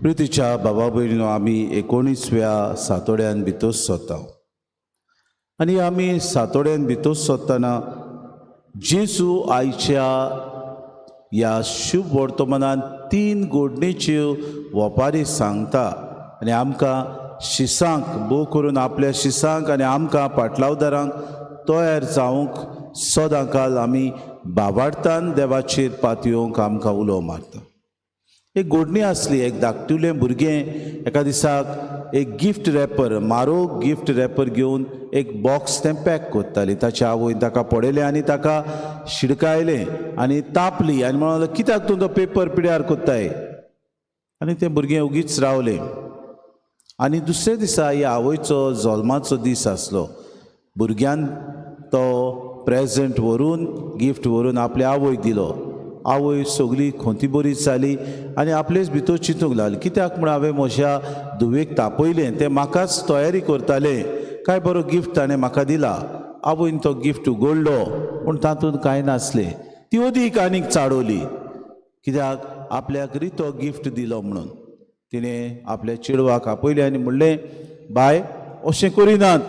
प्रितीच्या बाबा भयणीनो, आमी 19व्या सातोड्यान भितर सोदता आनी आमी सातोड्यान भितर सोदतना जेजू आयच्या ह्या शुभ वर्तमानान तीन गोडणेच्यो वपारी सांगता आनी आमकां शिसांक भोव करून आपल्या शिसांक आनी आमकां पाटलावदारांक तयार जावंक सदां काल आमी बाबाडतान देवाचेर पातयेवंक आमकां उलो मारता. एक गोडणी आसली. एक धाकटुलें भुरगें एका दिसाक एक गिफ्ट रॅपर, म्हारोग गिफ्ट रॅपर घेवन एक बॉक्स तें पॅक करताली. ताच्या आवयन ताका पळयलें आनी ताका शिडकायलें आनी तापली आनी म्हणून, "कित्याक तूं तो पेपर पिड्यार कोत्ताय?" आनी तें भुरगें ओगीच रावलें. आनी दुसऱ्या दिसा ह्या आवयचो जल्माचो दीस आसलो. भुरग्यान तो प्रेजंट व्हरून, गिफ्ट व्हरून आपल्या आवयक दिलो. आवय सगली खोंती बरी जाली आनी आपलेच भितर चिंतूंक लागली, कित्याक म्हूण हांवें म्हज्या धुवेक तापयलें? तें म्हाकाच तयारी करतालें. काय बरो गिफ्ट ताणें म्हाका दिला. आवयन तो गिफ्ट उगडलो, पूण तातूंत कांय नासलें. ती अदीक आनीक चाळवली, कित्याक आपल्याक रितो गिफ्ट दिलो म्हणून. तिणें आपल्या चेडवाक आपयलें आनी म्हणलें, "बाय, अशें करिनात.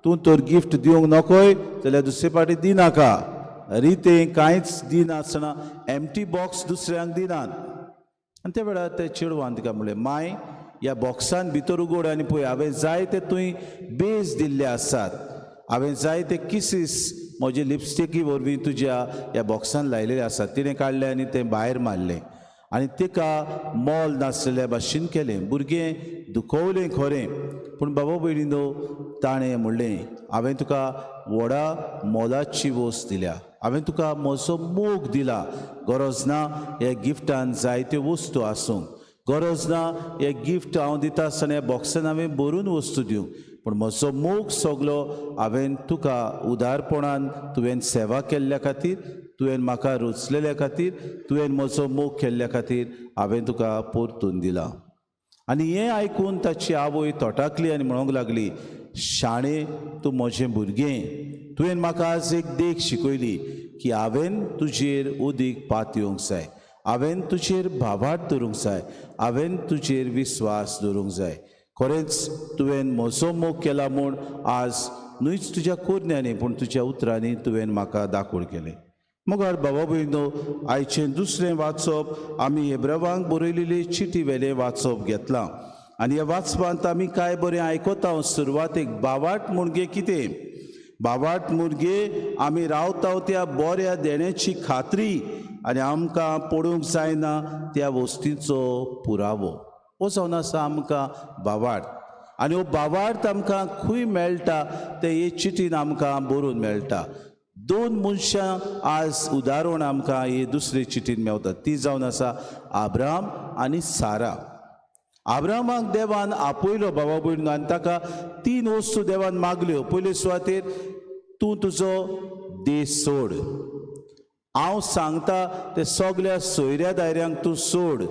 तूं तर गिफ्ट दिवंक नकोय जाल्यार दुसरे फावटी दिनाका. रितें कांयच दिनासतना एम्प्टी बॉक्स दुसऱ्यांक दिनात." आनी त्या वेळार त्या चेडवान तिका म्हणलें, "माय, ह्या बॉक्सान भितर उगड आनी पळय, हांवें जाय ते तुवें बेज दिल्ले आसात. हांवें जाय ते किसीस म्हजे लिपस्टिकी वरवीं तुज्या ह्या बॉक्सान लायलेले आसात." तिणें काडलें आनी तें भायर मारलें आनी तिका मोल नासलेल्या भाशेन केलें. भुरगें दुखवलें खरें, पूण बाबा भयणीनो, ताणें म्हणलें, "हांवें तुका व्हडा मोलाची वस्त दिल्या. हांवें तुका म्हजो मोग दिला. गरज ना ह्या गिफ्टान जायत्यो वस्तू आसूंक. गरज ना हे गिफ्ट हांव दिता आसतना ह्या बॉक्सान हांवें भरून वस्तू दिवंक. पूण म्हजो मोग सगलो हांवें तुका उदारपणान, तुवें सेवा केल्ल्या खातीर, तुवें म्हाका रोचलेल्या खातीर, तुवें म्हजो मोग केल्ल्या खातीर हांवें तुका परतून दिला." आनी हें आयकून ताची आवय तोटाकली आनी म्हणूंक लागली, "शाणे तूं म्हजें भुरगें. तुवें म्हाका आज एक देख शिकयली की हांवें तुजेर उदीक पातयेवंक जाय, हांवें तुजेर भावार्थ दवरूंक जाय, हांवें तुजेर विस्वास दवरूंक जाय. खरेंच तुवें म्हजो मोग केला म्हूण आज न्हूच तुज्या कोरण्यांनी, पूण तुज्या उतरांनी तुवें म्हाका दाखोवण केलें." मुखार बाबा भयणो, आयचें दुसरें वाचप आमी हेब्रवांक बरयलेली चिटी वेलें वाचप घेतलां आनी ह्या वाचपांत आमी कांय बरें आयकता. सुरवातेक बावाट मुणगे कितें? बावाट मुरगे आमी रावता त्या बऱ्या देण्याची खात्री आनी आमकां पडूंक जायना त्या वस्तीचो पुरावो. हो जावन आसा आमकां बावाट. आनी हो बावार्थ आमकां खंय मेळटा तें हे चिटीन आमकां बरोवन मेळटा. दोन मनशां आज उदाहरण आमकां हे दुसरे चिटीन मेवतात. ती जावन आसा आब्राम आनी सारा. आब्रामाक देवान आपयलो, बाबा भयण, आनी ताका तीन वस्तू देवान मागल्यो. पयले सुवातेर, तूं तुजो देश सोड, हांव सांगता ते सगल्या सोयऱ्या दायऱ्यांक तूं सोड,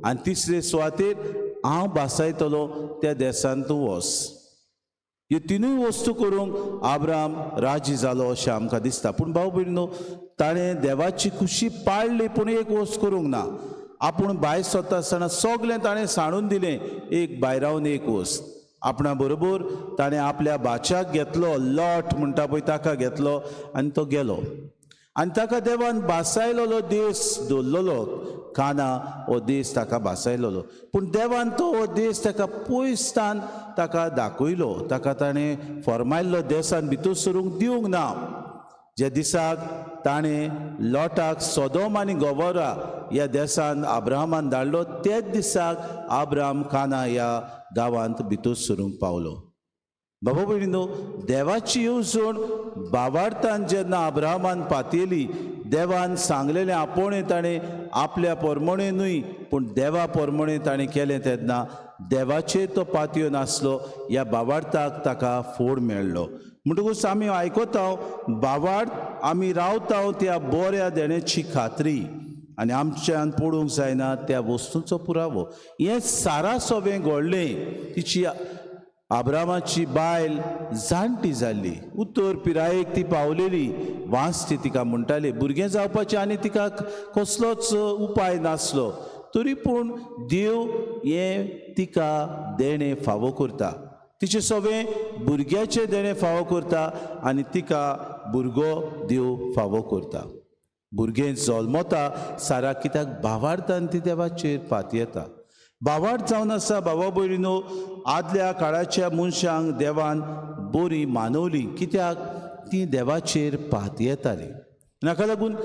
आनी तिसरे सुवातेर हांव भासायतलो त्या देसान तूं वच. ह्यो तिनूय वस्तू करूंक आब्राम राजी जालो अशें आमकां दिसता. पूण भाव भयणीनो, ताणें देवाची खुशी पाळली, पूण एक वस्त करूंक ना. आपूण भायर सोदता आसतना सगलें ताणें सांडून दिलें, एक भायरावन एक वस्त. आपणा बरोबर ताणें आपल्या भाच्याक घेतलो, लॉट म्हणटा पळय ताका घेतलो आनी तो गेलो. आनी ताका देवान भासायलेलो देश दवरलेलो. काना हो देश ताका भासायलेलो, पूण देवान तो हो देश ताका पयसतान ताका दाखयलो. ताका ताणें फॉर्मायल्लो देसान भितर सरूंक दिवंक ना. ज्या दिसाक ताणें लोटाक सोदोम आनी गोबोरा ह्या देसान आब्राहामान धाडलो, त्याच दिसाक आब्राम काना ह्या गांवांत भितर सरूंक पावलो. बाबा भयणीनो, देवाची येवजण बावार्थान जेन्ना अब्राहमान पातयेली, देवान सांगलेलें आपोवणें ताणें आपल्या पोरमणे न्हय, पूण देवा पोरमणे ताणें केलें, तेन्ना देवाचेर तो पातयो नासलो. ह्या बावार्थाक ताका फोड मेळ्ळो. म्हणटकूच आमी आयकता, बावार्थ आमी रावता त्या बऱ्या देण्याची खात्री आनी आमच्यान पडूंक जायना त्या वस्तूंचो पुरावो. हें सारा सोबें घडलें. तिची, आब्रामाची बायल जाणटी जाल्ली, उत्तर पिरायेक ती पावलेली. वांस ती तिका म्हणटाली. भुरगें जावपाचें आनी तिका कसलोच उपाय नासलो. तरी पूण देव हें तिका देणें फावो करता, तिचें सगळें भुरग्याचें देणें फावो करता आनी तिका भुरगो देव फावो करता। भुरगें जल्मता सारा कित्याक भावार्थान ती देवाचेर पातयेता। भावार्थ जावन आसा बाबा भयणीनो, आदल्या काळाच्या मनशांक देवान बरी मानवली कित्याक ती देवाचेर पातयेताली। हाका लागून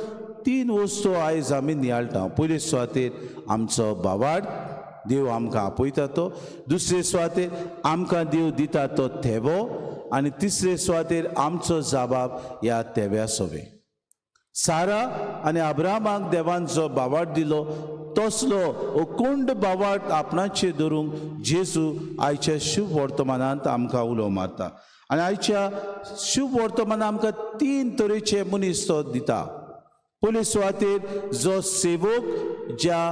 तीन वस्तू आयज आमी नियाळटा। पयले सुवातेर आमचो भावार्थ, देव आमकां आपयता तो, दुसरे सुवातेर आमकां देव दिता तो थेवो, आनी तिसरे सुवातेर आमचो जबाब ह्या तेव्या सोवे। सारा आनी अब्राहमाक देवान जो भावार्थ दिलो तसलो अखंड भावार्थ आपणाचेर धरूंक जेजू आयच्या शुभ वर्तमानांत आमकां उलो मारता। आनी आयच्या शुभ वर्तमानांत आमकां तीन तरेचे मनीस तो दिता। पयले सुवातेर जो सेवक ज्या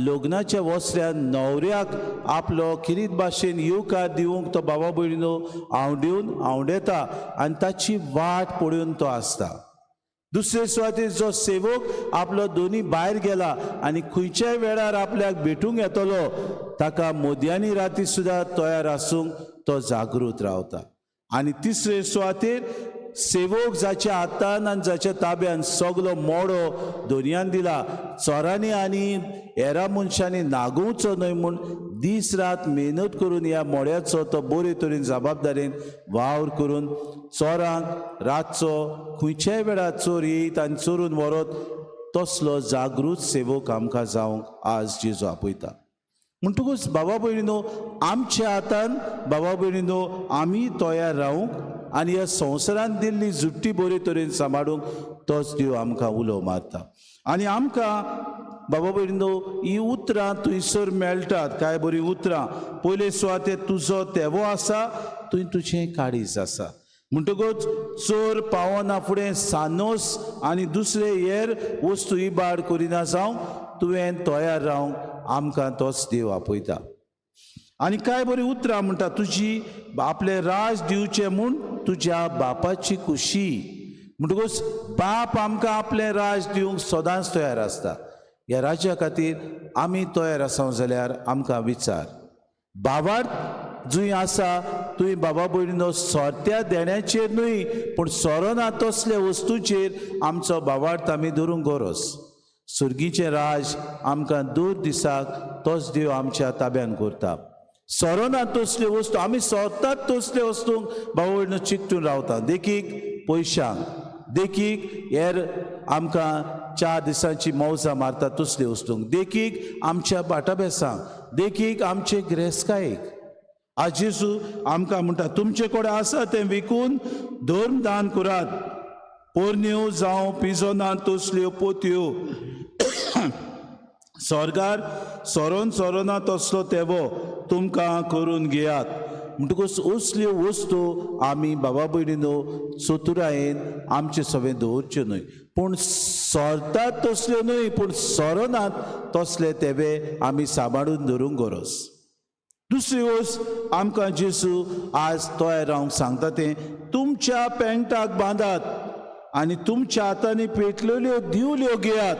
लग्नाच्या वसऱ्यान न्हवऱ्याक आपलो किरीत भाशेन येवकार दिवंक तो बाबा भयणीनो आंवडेवन आंवडेता आनी ताची वाट पळोवन तो आसता। दुसरे सुवातेर जो सेवक आपलो दोनी भायर गेला आनी खंयच्याय वेळार आपल्याक भेटूंक येतलो ताका मोदयांनी राती सुद्दां तयार आसूंक तो जागृत रावता। आनी तिसरे सुवातेर सेवक जाच्या हातान आनी जाच्या ताब्यान सगलो मोडो दोनयान दिला, चोरांनी आनी हेरा मनशांनी नागोवचो न्हय म्हूण दीस रात मेहनत करून ह्या मोड्याचो तो बरे तरेन जबाबदारेन वावर करून चोरांक रातचो खंयच्याय वेळार चोर येयत आनी चोरून व्हरत तसलो जागृत सेवक आमकां जावंक आज जेजू आपयता। म्हणटकूच बाबा भयणीनो, आमच्या हातान बाबा भयणीनो आमी तयार रावूंक आनी ह्या संवसारान दिल्ली जुट्टी बरे तरेन सांबाळूंक तोच देव आमकां उलो मारता। आनी आमकां बाबा भयणीनो ही उतरां थंयसर मेळटात, कांय बरीं उतरां। पयले सुवातेर तुजो तेवो आसा थंय तुजें काळीज आसा। म्हणटकूच चोर पावना फुडें सानोस आनी दुसरे हेर वस्तू इबाड करिना जावंक तुवें तयार रावंक आमकां तोच देव आपयता। आनी कांय बरीं उतरां म्हणटा, तुजी आपलें राज दिवचें म्हूण तुज्या बापाची खुशी। म्हणटकूच बाप आमकां आपलें राज दिवंक सदांच तयार आसता। ह्या राज्या खातीर आमी तयार आसा जाल्यार आमकां विचार भावार्थ जंय आसा तुवें बाबा भयणीनो सोरत्या देण्याचेर न्हय पूण सोरोना तसल्या वस्तूचेर आमचो भावार्थ आमी धरूंक गरज। सुर्गीचें राज आमकां दूर दिसाक तोच देव आमच्या ताब्यान करता। सोरोना तसल्यो वस्तू आमी सोदतात तसल्यो वस्तूंक बाबा भयणीनो चिकटून रावता, देखीक पयशांक, देखीक हेर आमकां 4 दिसांची मौजां मारता तसल्यो वस्तूंक, देखीक आमच्या बाटाबेसांक, देखीक आमचे गिरेस्तकायेक। आज जेजू आमकां म्हणटा तुमचे कडेन आसा तें विकून धर्म दान करात, पोरण्यो जावं पिजोना तसल्यो पोतयो स्वर्गार सोरोन सोरोना तसलो तेवो तुमकां करून घेयात। म्हणटकूच असल्यो वस्तू आमी बाबा भयणीनो चतुरायेन आमचे सगळें दवरच्यो न्हय, पूण सोरतात तसल्यो न्हय पूण सोरनात तसले तेवे आमी सांबाळून धरूंक गरज। दुसरी वस्त आमकां जेजू आज तयार रावंक सांगता तें तुमच्या पेंटाक बांदात आनी तुमच्या हातांनी पेटलेल्यो दिवल्यो घेयात।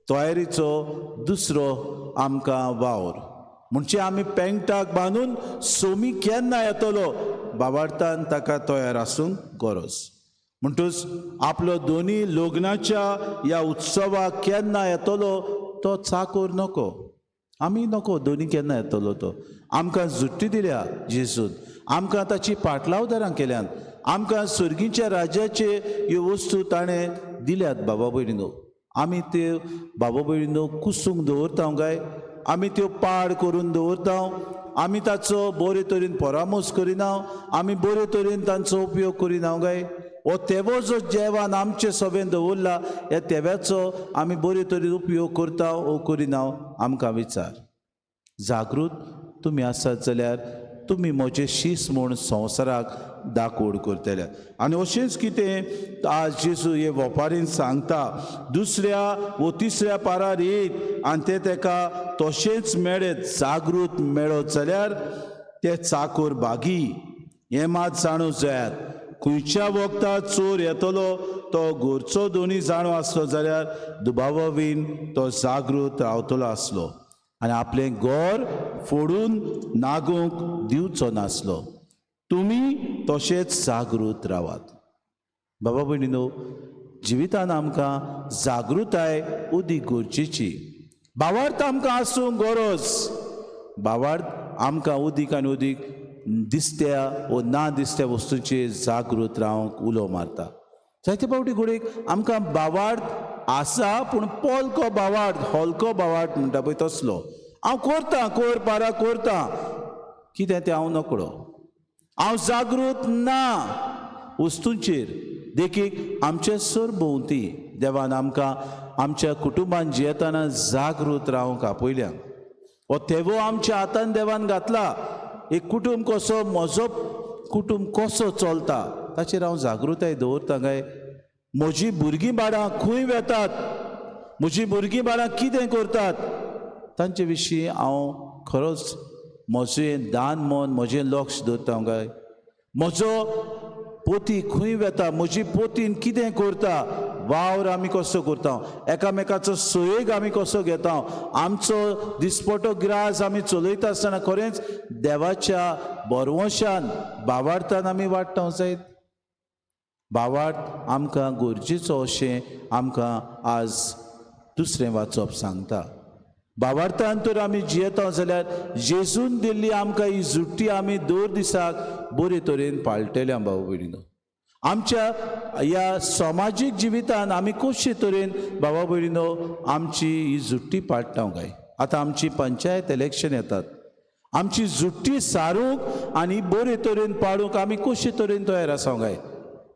तयारीचो दुसरो आमकां वावर म्हणजे आमी पेंटाक बांदून सोमी केन्ना येतलो बाबार्थान ताका तयार आसूंक गरज। म्हणटूच आपलो दोनी लग्नाच्या ह्या उत्सवाक केन्ना येतलो तो चाकोर नको, आमी नको दोनी केन्ना येतलो तो। आमकां जुट्टी दिल्या जेजून, आमकां ताची पाटलावदारां केल्यान, आमकां सुर्गीच्या राज्याचे ह्यो वस्तू ताणें दिल्यात बाबा भयणीनो। आमी त्यो बाबा भयणीनो कुसूंक दवरता काय आमी त्यो पाड करून दवरता, आमी ताचो बरे तरेन परामर्श करिना, आमी बरे तरेन तांचो उपयोग करिना काय? हो तेवो जो जेवण आमचे सभेन दवरला ह्या तेव्याचो आमी बरे तरेन उपयोग करता ओ करिना आमकां विचार। जागृत तुमी आसात जाल्यार तुमी म्हजे शीस म्हूण संवसाराक दाखोवड करतले। आनी अशेंच कितें आज जेजू हे वपारीन सांगता, दुसऱ्या वो तिसऱ्या पारार येयत आनी ते तेका तशेंच मेळत, जागृत मेळत जाल्यार ते चाकोर भागी हें मात जाणू जायात। खंयच्या वखदार चोर येतलो तो घरचो दोनी जाणो आसलो जाल्यार दुबावावीन तो जागृत रावतलो आसलो आनी आपलें घर फोडून नागूंक दिवचो नासलो. तुमी तशेंच जागृत रावात. बाबा भयणीनो, जिवितान आमकां जागृताय उदीक गरजेची. भावार्थ आमकां आसूंक गरज. भावार्थ आमकां उदीक आनी उदीक दिसत्या वो ना दिसत्या वस्तूंचेर जागृत रावंक उलो मारता. जायते फावटी घडयेक आमकां भावार्थ आसा पूण पोलको भावार्थ, हलको भावार्थ म्हणटा पळय तसलो. हांव करतां, कोर पारा करतां, कितें तें हांव नकळो, हांव जागृत ना वस्तूंचेर. देखीक आमचे सरभोंवती देवान आमकां आमच्या कुटुंबान जियेतना जागृत रावंक आपयल्या. हो तेवो आमच्या हातान देवान घातला. एक कुटुंब कसो, म्हजो कुटुंब कसो चलता ताचेर हांव जागृताय दवरता काय? म्हजी भुरगीं बाळां खंय वेतात, म्हजी भुरगीं बाळां कितें करतात तांचे विशीं हांव खरोच म्हजें दान मन, म्हजें लक्ष दवरता काय? म्हजो पोती खंय वेता, म्हजी पोतीन कितें करता, वावर आमी कसो करता, एकामेकाचो सहयोग आमी कसो घेता, आमचो दिसपटो ग्रास आमी चलयता आसतना खरेंच देवाच्या बरवशान भावार्थान आमी वाडटा जायत. भावार्थ आमकां गरजेचो अशें आमकां आज दुसरें वाचप सांगता. भावार्थान तर आमी जियेता जाल्यार जेजून दिल्ली आमकां ही जुट्टी आमी दर दिसाक बरे तरेन पाळटेल्या. भाव भयणीनो, आमच्या ह्या समाजीक जिवितान आमी कशे तरेन बाबा भयणीनो आमची ही जुट्टी पाळटा काय? आतां आमची पंचायत इलेक्शन येतात, आमची जुट्टी सारूंक आनी बरे तरेन पाळूंक आमी कशे तरेन तयार आसा काय?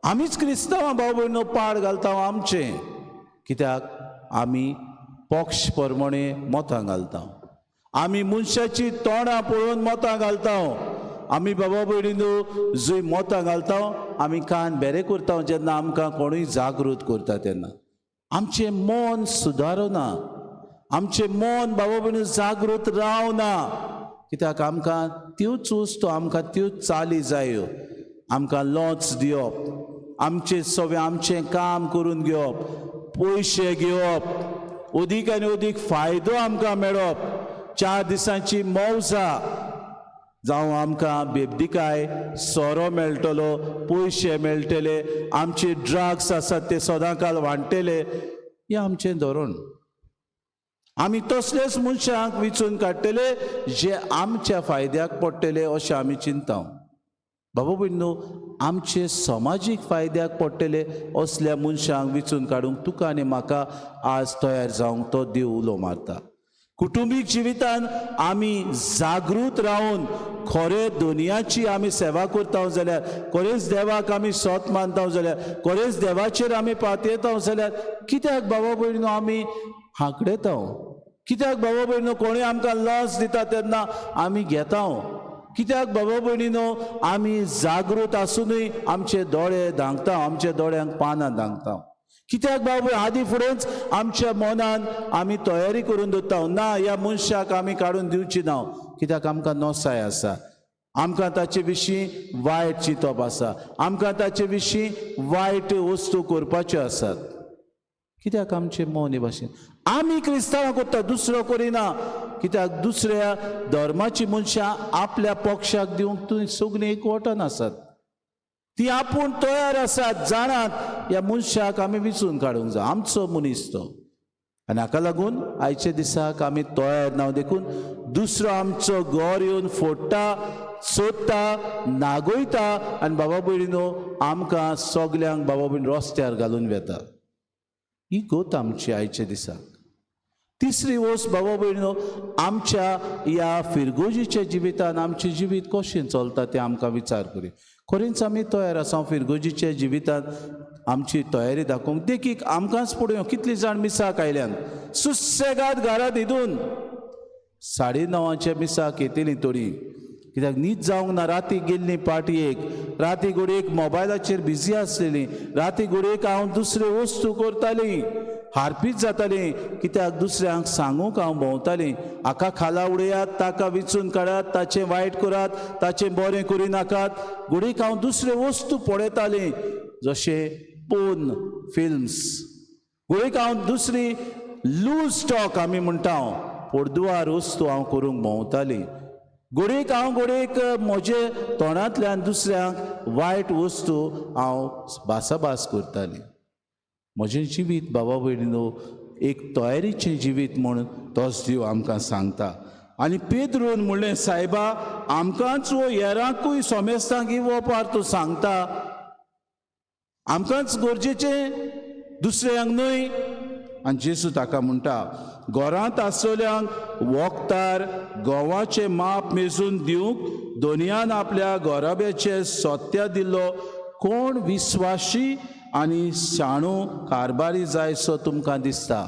आमीच क्रिस्तांवां भाव भयणीनो पाड घालता आमचें, कित्याक आमी पक्ष प्रमाणे मतां घालता, आमी मनशाची तोंडां पळोवन मतां घालता. आमी बाबा भयणीनो जंय मतां घालता आमी कान बेरे करता जेन्ना आमकां कोणूय जागृत करता तेन्ना आमचें मन सुदारना, आमचें मन बाबा भयणीनो जागृत रावना. कित्याक आमकां त्योच वस्तू, आमकां त्योच चाली जायो. आमकां लोच दिवप, आमचें सगळें आमचें काम करून घेवप, पयशे घेवप, अदीक आनी अदीक फायदो आमकां मेळप, 4 दिसांची मौजा जावं आमकां बेबदिकाय, सोरो मेळटलो, पयशे मेळटले, आमचे ड्रग्स आसात ते सदांकाल वांट्टले, हें आमचें धोरण. आमी तसलेच मनशांक विचून काडटले जे आमच्या फायद्याक पडटले अशें आमी चिंता. बाबा भयणीनो, आमचे समाजीक फायद्याक पडटले असल्या मनशांक विचून काडूंक तुका आनी म्हाका आज तयार जावंक तो देव उलो मारता. कुटुंबीक जिवितान आमी जागृत रावन खरे दुनियाची आमी सेवा करता जाल्यार, खरेंच देवाक आमी सोत मानता जाल्यार, खरेंच देवाचेर आमी पातयेता जाल्यार कित्याक बाबा भयणीनो आमी हांकडेता? कित्याक बाबा भयणीनो कोणूय आमकां लॉस दिता तेन्ना आमी घेता? कित्याक बाबा भयणीनो आमी जागृत आसुनूय आमचे दोळे धांकता, आमच्या दोळ्यांक पानां धांकता? कित्याक बाबा आदी फुडेंच आमच्या मनान आमी तयारी करून दवरता ना ह्या मनशाक आमी काडून दिवची ना, कित्याक आमकां नोसाय आसा, आमकां ताचे विशीं वायट चिंतप आसा, आमकां ताचे विशीं वायट वस्तू करपाच्यो आसात. कित्याक आमचें मन हे भाशेन आमी क्रिस्तांवां करता, दुसरो करिना. कित्याक दुसऱ्या धर्माची मनशां आपल्या पक्षाक दिवंक थंय सगळीं एकवटान आसात, ती आपूण तयार आसात, जाणात ह्या मनशाक आमी विचून काडूंक जाय, आमचो मनीस तो. आनी हाका लागून आयच्या दिसाक आमी तयार ना, देखून दुसरो आमचो घर येवन फोडटा, सोदता, नागयता आनी बाबा भयणीनो आमकां सगल्यांक बाबा भयणी रस्त्यार घालून वेता. ही गत आमची आयच्या दिसाक. तिसरी वस्त बाबा भयणीनो, आमच्या ह्या फिरगोजीच्या जिवितान आमचें जिवीत कशें चलता तें आमकां विचार करी. खरेंच आमी तयार आसा फिरगोजीच्या जिवितान आमची तयारी दाखोवंक? देखीक आमकांच पळोवया कितली जाण मिसाक आयल्यान सुसेगाद घरांत न्हिदून 9:30 मिसाक येतली थोडीं, कित्याक न्हीद जावंक ना. राती गेल्ली पार्टयेक, राती घडयेक मोबायलाचेर बिजी आसलेली, राती घडयेक हांव दुसऱ्यो वस्तू करताली. हारपीच जातालें, कित्याक दुसऱ्यांक सांगूंक हांव भोंवतालें, हाका खाला उडयात, ताका विचून काडात, ताचें वायट करात, ताचें बरें करिनाकात. घडयेक हांव दुसऱ्यो वस्तू पळयतालें, जशें पोर्न फिल्म्स. घडयेक हांव दुसरी लूज टॉक आमी म्हणटा, पोरदुवार वस्तू हांव करूंक भोंवतालीं. घडयेक हांव घडयेक म्हजे तोंडांतल्यान दुसऱ्यांक वायट वस्तू हांव भासाभास करतालीं. म्हजें जिवीत बाबा भयणीनो एक तयारीचें जिवीत म्हूण तोच देव आमकां सांगता. आनी पेद्रून म्हणलें, सायबा आमकांच वो हेरांकूय सोमेस्तांक ही वोपार तूं सांगता, आमकांच गरजेचें दुसऱ्यांक न्हय. आनी जेजू ताका म्हणटा, घरांत आसतल्यांक वखदार गोवाचें माप मेजून दिवंक दोनयान आपल्या गोराब्याचें सत्या दिल्लो कोण विस्वाशी आनी शाणू कारबारी जायसो तुमकां दिसता.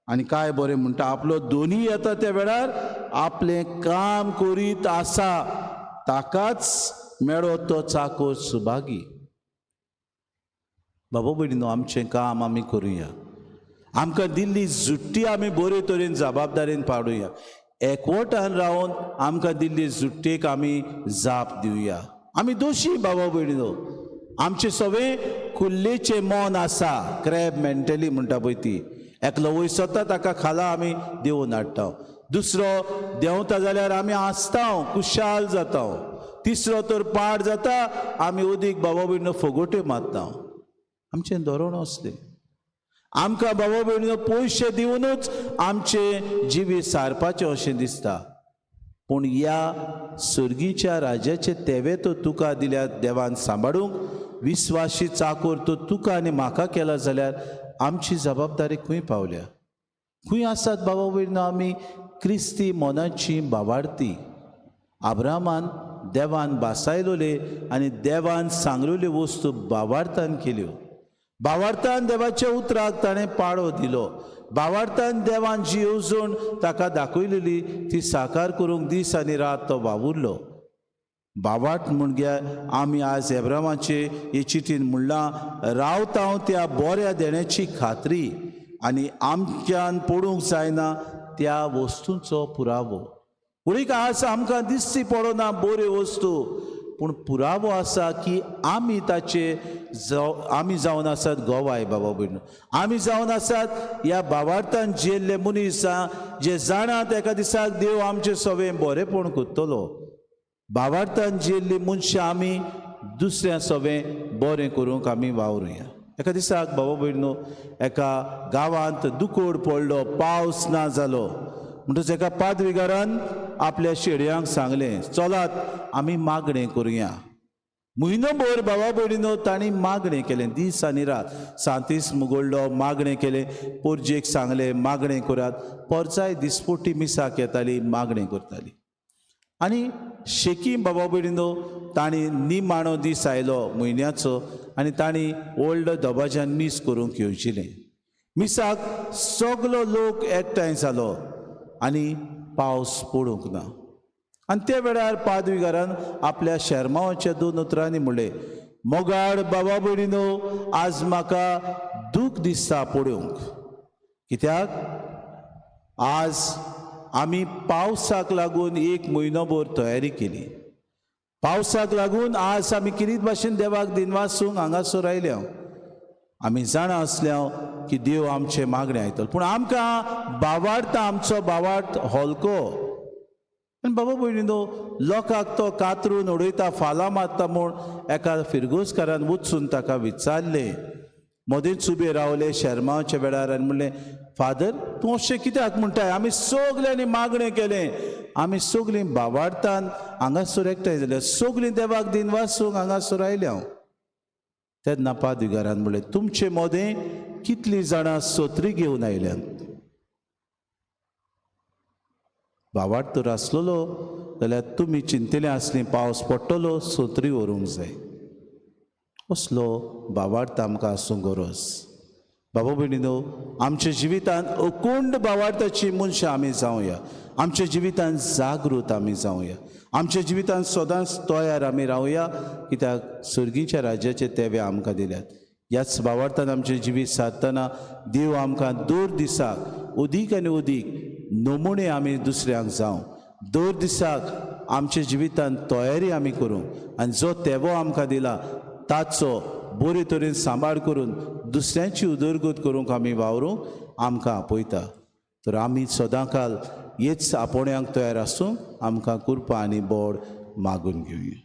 आनी काय बरें म्हणटा, आपलो दोनी येता त्या वेळार आपलें काम करीत आसा ताकाच मेळो तो चाकोर सुभागी. बाबा भयणीनो, आमचें काम आमी करुया, आमकां दिल्ली जुट्टी आमी बरे तरेन जबाबदारेन पाडुया, एकवटान रावन आमकां दिल्ली जुट्टेक आमी जाप दिवया. आमी दोशी बाबा भयणीनो, आमचें सगळें कुल्लेचें मन आसा, क्रॅब मेंटली म्हणटा पळय ती. एकलो वयसता ताका खाला आमी देवून हाडटा, दुसरो देंवता जाल्यार आमी हांसता, खुशाल जाता, तिसरो तर पाड जाता, आमी उदीक बाबा भयणीनो फोगोट्यो मारता. आमचें धोरण असलें. आमकां बाबा भयणीनो पयशे दिवनूच आमचें जिवीत सारपाचें अशें दिसता, पूण ह्या सर्गीच्या राज्याचे तेवे तो तुका दिल्या देवान सांबाळूंक विस्वाशी चाकोर तो तुका आनी म्हाका केला जाल्यार आमची जबाबदारी खंय पावल्या, खंय आसात बाबा भयणीनो आमी क्रिस्ती मनाची बावाडती. आब्रामान देवान बासायलोले आनी देवान सांगलेल्यो वस्तू बावार्थान केल्यो. बावार्थान देवाच्या उतराक ताणें पाळो दिलो. बावार्थान देवान जी येवजण ताका दाखयलेली ती साकार करूंक दीस आनी रात तो वावुरलो. बावाट म्हणग्या आमी आज एब्रामाचे हे चिटीन म्हणलां, रावता त्या बऱ्या देण्याची खात्री आनी आमच्यान पडूंक जायना त्या वस्तूंचो पुरावो. उडीक आज आमकां दिसची पडना बऱ्यो वस्तू, पूण पुरावो आसा की आमी ताचे आमी जावन आसात गोवाय बाबा भयणीनो, आमी जावन आसात ह्या बावार्थान जियेल्ले मनीस जे जाणात एका दिसाक देव आमचें सगळें बरेंपण करतलो. बावार्थान जियेल्ली मनशां आमी दुसऱ्या सगळें बरें करूंक आमी वावरुया. एका दिसाक बाबा भयणीनो एका गांवांत दुकोड पडलो, पावस ना जालो. म्हणटच एका पादविगारान आपल्या शेडयांक सांगलें, चलात आमी मागणें करुया. म्हयनोभर बाबा भयणीनो तांणी मागणें केलें, दीस आनी रात. सांतीस मुगडलो, मागणें केलें, पोरजेक सांगलें मागणें करात. पोरचाय दिसपोटी मिसाक येताली, मागणें करताली. आनी शेकी बाबा भयणीनो तांणी निमाणो दीस आयलो म्हयन्याचो आनी तांणी व्हडलो दबाज्यान मीस करूंक येवजिलें. मिसाक सगलो लोक एकठांय जालो आनी पावस पडूंक ना. आनी त्या वेळार पादविगारान आपल्या शेरमावाच्या दोन उतरांनी म्हणलें, मोगाड बाबा भयणीनो आज म्हाका दूख दिसता पडूंक, कित्याक आज आमी पावसाक लागून एक म्हयनोभर तयारी केली. पावसाक लागून आज आमी किरीत भाशेन देवाक दिनवासूंक हांगासर आयल्या. आमी जाणा आसल्या की देव आमचें मागणें आयतलो, पूण आमकां बावार्थ आमचो बावार्थ हलको. आनी बाबा भयणीनो लोकांक तो कातरून उडयता, फालां मारता म्हूण एका फिरगोजकारान वचून ताका विचारलें. मदेंच उबे रावले शेरमांवच्या वेळार आनी म्हणलें, फादर तूं अशें कित्याक म्हणटाय? आमी सगल्यांनी मागणें केलें, आमी सगलीं बावार्थान हांगासर एकठांय जाल्या, सगलीं देवाक दिनवासूंक हांगासर आयल्या हांव. तेन्ना पादविगारान म्हणलें, तुमचे मदें कितलीं जाणां सोत्री घेवन आयल्यात? बावार्थ तर आसलेलो जाल्यार तुमी चिंतलें आसलीं पावस पडटलो, सोत्री व्हरूंक जाय. असलो बावार्थ आमकां आसूंक गरज. बाबा भयणीनो आमच्या जिवितांत अकोंड बावार्थाची मनशां आमी जावया, आमच्या जिवितांत जागृत आमी जावया, आमच्या जिवितांत सदांच तयार आमी रावया, कित्याक सर्गीच्या राज्याचे तेवे आमकां दिल्यात. ह्याच भावार्थान आमचें जिवीत सादतना देव आमकां दर दिसाक अदीक आनी अदीक नमुणे आमी दुसऱ्यांक जावं, दर दिसाक आमच्या जिवितांत तयारी आमी करूंक आनी जो तेवो आमकां दिला ताचो बरे तरेन सांबाळ करून दुसऱ्यांची उदरगत करूंक आमी वावरूंक आमकां आपयता. तर आमी सदांकाल हेच आपोवण्याक तयार आसूंक आमकां कृपा आनी बोड मागून घेवया.